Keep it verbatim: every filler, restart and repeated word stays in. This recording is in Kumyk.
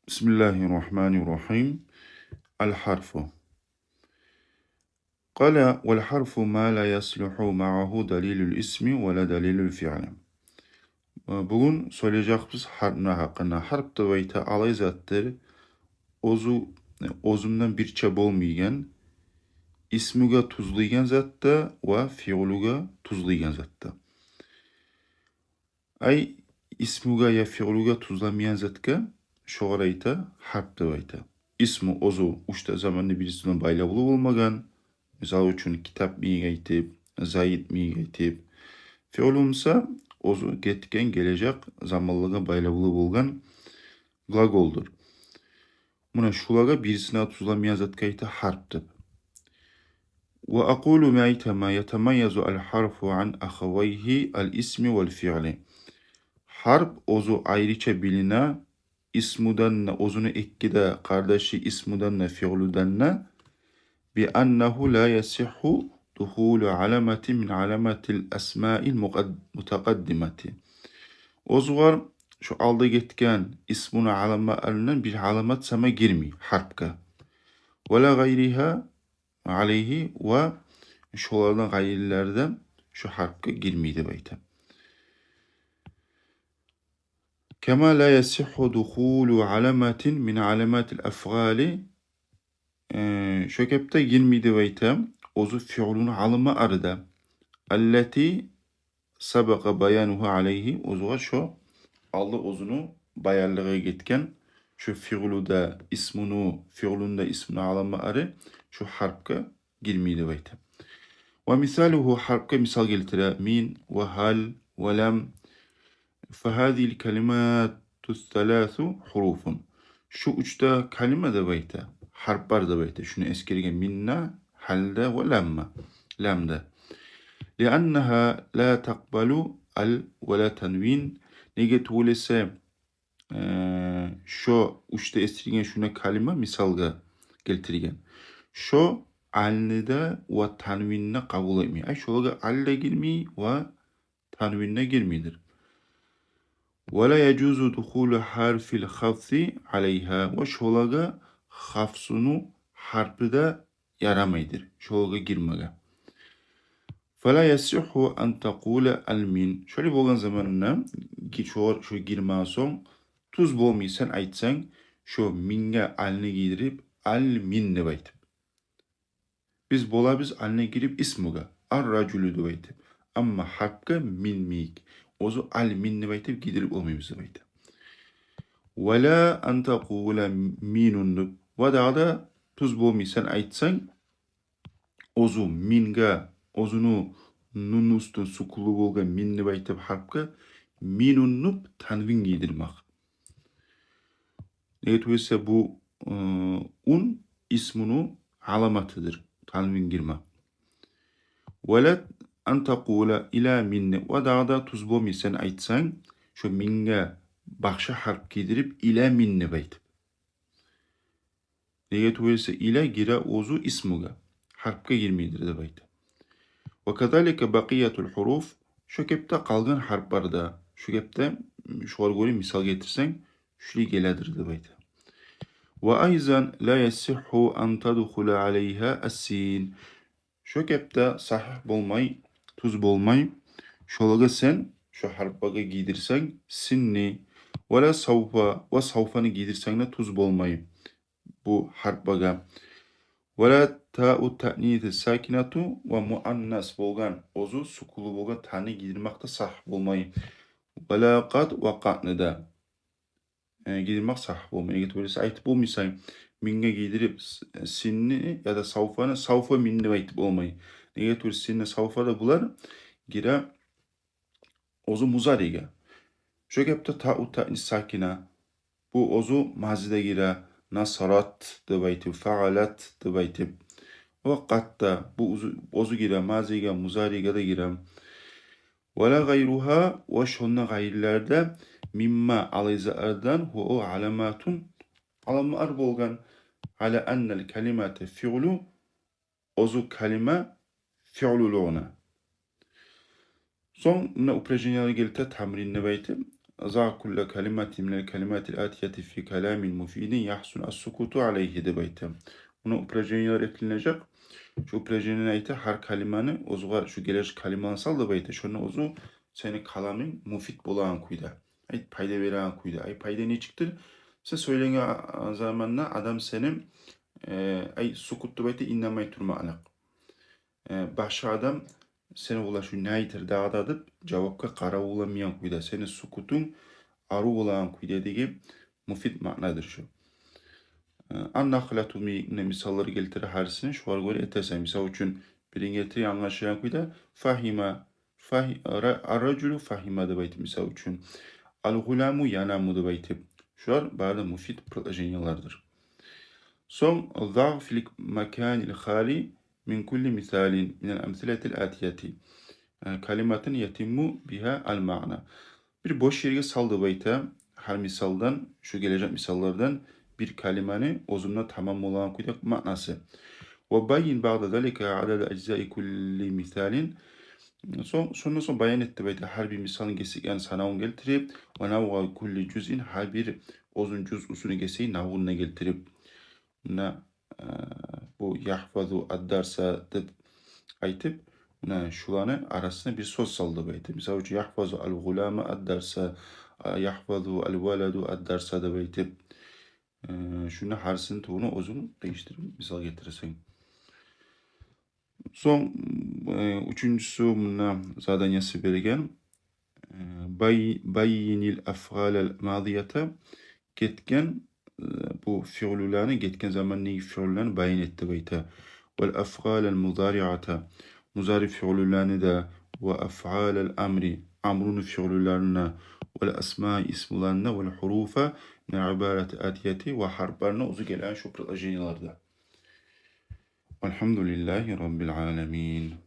بسم الله الرحمن الرحيم. الحرف. قال: والحرف ما لا يصلح معه دليل الاسم ولا دليل الفعل. Бугюн сёйлежекбиз гьарпны гьакъында. Гьарп деп айта алай затдыр, оьзю, оьзюнден бирче болмайгъан, исмугъа тюзлейген зат да ва фиълугъа тюзлейген зат да. Ай, исмугъа я фиълугъа тюзлемейген затгъа шогъар айта гьарп деп айта. Исму оьзю уьч де заманны бирисине байлавлу болмагъан, мисал учун, китап мийик айтып, Зайд мийик айтып. Фиълу буса оьзю гетген, гележек заманлагъа байлавлу болгъан глаголдур. Муна шулагъа, бирисине тюзлемейген затгъа айта гьарп деп. وأقول, мен айтаман: يتميز الحرف عن أخويه الاسم والفعل. Гьарп оьзю айрыча билине исмудан да, оьзюню эки де къардашы исмудан да, фиълудан да, بأنه لا يصح دخول علامة من علامات الأسماء المقد-, المتقدمة. Оьзюгер шо алда гетген исмуну аламаларындан бир аламат сама гирмей гьарпгъа. ولا غيرها عليه, ва шолардан гъайрилери де шо гьарпгъа гирмей деп айта. كما لا يصح دخول علامة من علامات الأفعال. Э, шо кепде гирмей деп айта оьзю фиълуну аламалары да. التي سبق بيانها عليه, оьзюгер шо алда оьзюню баянлыгъы гетген, шо фиълу да, исмуну, фиълуну да, исмуну аламалары шо гьарпгъа гирмей деп айта. ومثاله, гьарпгъа мисал гелтире: من وهل ولم. فهذه الكلمات الثلاث حروف. Шу уьч де калима деп айта, гьарплар деп айта. Шуну эсгерген: мин де, гьал да ва лам да. Лам да. لأنها لا تقبل ال ولا تنوين. Неге тюгюл эсе, э, шо уьч де эсгерген шуну калима мисалгъа гелтирген, шо алны да ва танвинни къабул этмей. Ай, шолагъа ал да гирмей ва танвин де гирмейдир. ولا يجوز دخول حرف الخفض عليها. Ва шолагъа хафзуну гьарпы да ярамайдыр шолагъа гирмеге. فلا يصح أن تقول المن. Шолай болгъан заманда, ки-, шо, шо гирмеген сонг, тюз болмай сен айтсанг шо минге алны гийдирип, ал мин деп айтып. Биз болабыз алны гийдирип исмугъа, الرجل деп айтып. Амма гьарпгъа мин йимик, оьзю ал мин деп айтып гийдирип болмайбыз деп айта. ولا أن تقول مين деп. Ва дагъы да тюз болмай сен айтсанг, оьзю минге, оьзюню нунну уьстюн сукунлу болгъан мин деп айтып гьарпгъа минун деп танвин гийдирмек. Неге тюгюл эсе бу, э, ун исмуну аламатыдыр, танвин гирмек. ولا أن تقول إلى من. Ва дагъы да тюз болмай сен айтсанг, шо минге башгъа гьарп гийдирип, إلى من деп айтып. Неге тюгюл эсе إلى гире оьзю исмугъа, гьарпгъа гирмейдир деп айта. وكذلك بقية الحروف. Шо кепде къалгъан гьарплар да, шо кепде, м, шогъар гёре мисал гелтирсенг, шулай геледир деп айта. وأيضا لا يصح أن تدخل عليها السين. Шо кепде сагьигь болмай, тюз болмай, шолагъа сен, шо гьарплагъа гийдирсенг синни, ولا سوف, ва савфаны гийдирсенг де тюз болмай бу гьарплагъа. ولا تاء التأنيث الساكنة, ва муаннас болгъан, оьзю сукунлу болгъан таны гийдирмек де сагьигь болмай. ولا قد, ва къадны да, э, гийдирмек сагьигь болмай. Неге тюгюл эсе айтып болмайсан минге гийдирип с-, синни яда савфаны, савфа мин деп айтып болмай. Неге тюгюл эсе синни, савфа да булар гире оьзю музаригъа. Шо кепде тау таънис сакина. Бу оьзю мазиде гире, насарат деп айтып, фаалат деп айтып. Ва къад да, бу оьзю, оьзю гире мазиге, музаригъа да гире. Ва ла гъайругьа, ва шондан гъайрилер де, мимма, алай затлардан, гьува, о, аламатун, аламалар болгъан, ала аннал калимата фиълу, оьзю калима фиълулугъуна. Сонг муна упражнениелер гелтире, тамрин деп айтып, «Загь кулла калиматин минал калиматил атияти фи каламин муфидин яхсун ас-сукуту алайгьи» деп айта. Муна упражнениелер этилинежек. Шу упражнениени айта, гьар калиманы, оьзюне шу гележек калиманы сал деп айта. Шонда оьзю сени каламынг муфид болагъан кюйде. Ай, пайда береген кюйде. Ай, пайда нечикдир? Сен сёйлеген заманда адам сени, э, ай, сукут деп айта, индемей турмакълыкъ. Э, башгъа адам сени булай шу не айтар дагъы да деп жавапгъа къаравулламайгъан кюйде. Сени сукутунг арив болагъан кюйде деген муфид маънадыр шу. Э, ан-нахлату, муна мисаллар гелтире гьарисин, шогъар гёре этесен. Мисал учун, бирин гелтире, англашагъан кюйде, фагьима, фагьи-, ра-, ар-ражулу фагьима деп айтып, мисал учун. Ал-гъуламу янаму деп айтып. Шулар бары да муфид предложениелердир. Сонг, загь фил маканил хали мин кулли мисалин минал амсилатил атияти, э, калиматан ятимму бигьа ал-маъна. Бир бош ерге сал деп айта, гьар мисалдан, шу гележек мисаллардан бир калиманы, оьзюнде тамам болагъан кюйде маънасы. Ва баййин баъда залика адада ажзаи кулли мисалин. Сонг, шондан сонг баян эт деп айта, гьар бир мисалны гесегин санавун гелтирип, ва навъа кулли жузъин, гьар бир оьзюню жузъусуну гесегин навъун да гелтирип. Муна, э, бу яхфазу ад-дарса деп айтып, муна шуланы арасына бир сёз сал деп айтып. Мисал учун, яхфазу ал-гъулама ад-дарса, а, яхфазу ал-валаду ад-дарса деп айтып. Э, шуну гьарисин тюгюл оьзюнг къыйышдырып мисал гелтиресен. Сонг, э, уьчюнчюсю, муна заданиясы берген. Э, бай-, баййинил афъалал мадията, гетген, э, бу фиълуланы, гетген замандагъы фиълуланы баян эт деп айта. Вал афъалал мудариъата, мудари фиълуланы да, ва афъалал амри, амруну фиълуларын да, вал асмаи, исмуланы да, вал гьуруфа минал ибарати атияти, ва гьарпланы, оьзю гелген шу предложениелерде. Валгьамдулиллагьи раббил аламин.